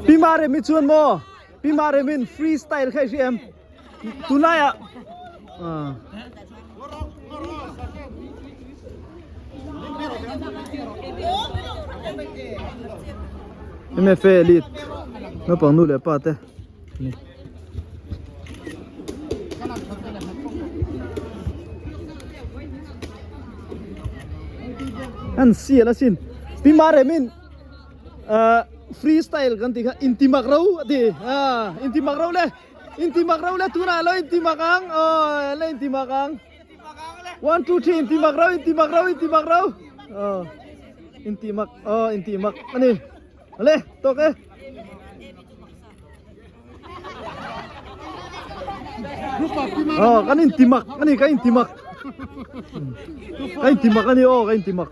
Pi Maremi chuan maw Pi Maremin free style kha i hria em tunlaiah ah. MFA Elite naupang nu leh pa te ni. An sial asin Pi Maremin ah free style kan tih kha intimak ro a ti ah intimak ro le intimak ro le tunah lo intimak ang aw la intimak ang. One two three inti mak rau inti mak rau inti mak rau ờ inti mak ờ inti mak ani le tok e ờ kan inti mak ani kan inti mak kan inti mak ani aw kan inti mak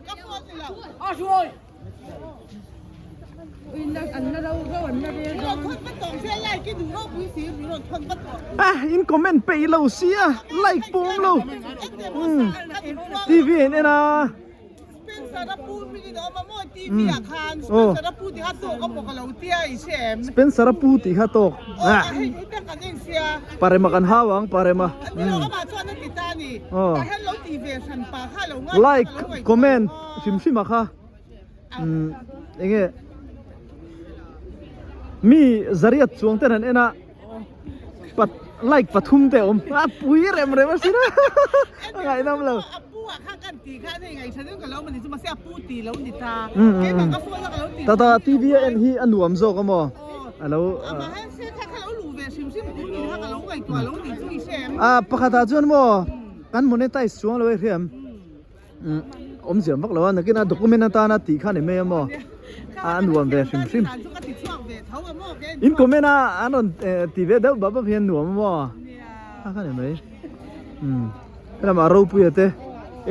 Ah in comment peih lo sia like pawh awm lo umm TV in en a. Spencer a pu tih kha tawk ah parema kan hau ang parema aw like comment hrim hrim a kha. Umm enge mi zariat chuang ten an en a pat like pathum te a awm a pui rem rem a sin a a ngaihnawm lo tata tv a en hi a nuam zawk a maw a lo a pakhat ah chuan maw kan monetize chuang lo e hriam. Awm ziam vak lo a nakin a document atana tih kha ni mai a maw a nuam ve hrim hrim in comment a an rawn ti ve deuh bap bap hian nuam a maw a kha ni mai umm helamah Ropuia te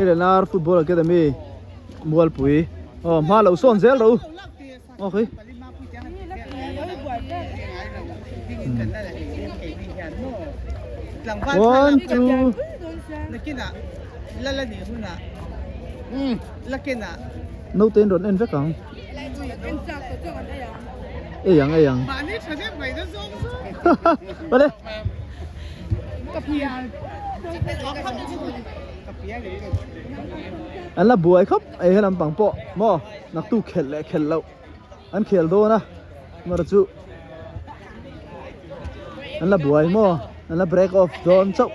LNR football academy Mualpui aw hma lo sawn zel rawh u okay one two naute in rawn en vek ang ei ang ei ang awle an la buai khawp ei helam pang pawh maw. Naktu khelh leh khelh loh an khel dawn a amaherawh chu an la buai maw an la break off dawn chauh.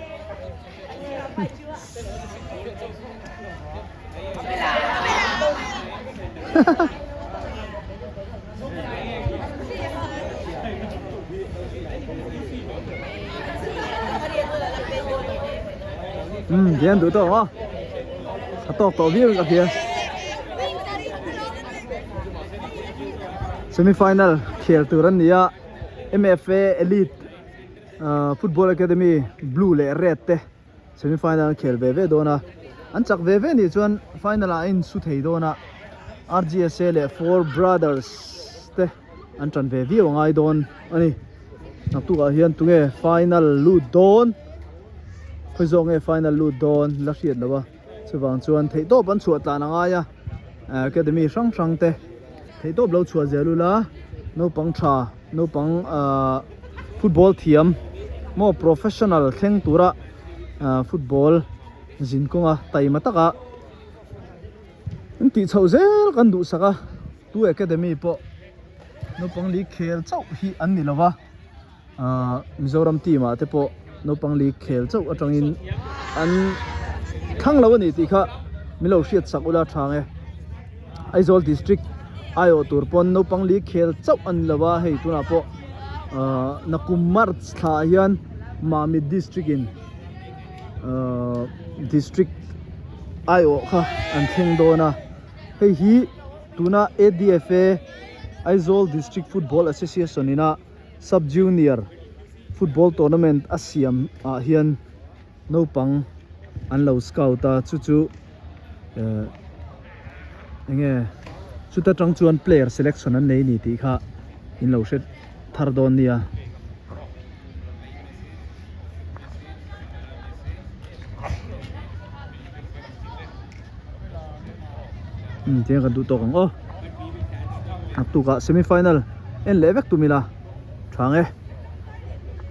Umm dian duh tawh ang aw a tawk tawh viau in ka hria. Semi final khel tur an ni a M_F_A Elite ahh Football Academy blue leh red te semi final an khel ve ve dawn a an chak ve ve nih chuan final ah a insu thei dawn a R_G_S_A leh four brothers te an tan ve viau a ngai dawn a ni naktuk ah hian tunge final lut dawn khawi zawk nge final lut dawn la hriat loh a. Chuvang chuan theihtawp an chhuah tlan a ngai a, academy hrang hrang te theihtawp lo chhuah zel ula, naupang tha, naupang ahh football thiam maw professional thleng tura ahh football zin kawnga taima taka an tih chhoh zel kan duhsak a, tu academy pawh naupang li khel chauh hi an ni lova. Ahh Mizoram team ah te pawh naupang li khel chauh atangin an thlang lo a ni tih kha min lo hriat sak ula tha nge Aizawl district aiawh tur pawn naupang li khel chauh a ni lo a hei tunah pawh ahh Nakum March thla ah hian Mamit district in ahh district aiawh kha an thleng dawn a hei hi tuna A_D_F_A Aizawl district football association ina. Sub Junior football tournament a siam ah hian naupang an lo scout a chu chu eh enge chuta tang chuan player selection an nei a ni tih kha in lo hre thar dawn nia. Umm tiang kan duh tawk ang aw. Naktukah semi final en leh vek tum ila tha ang e.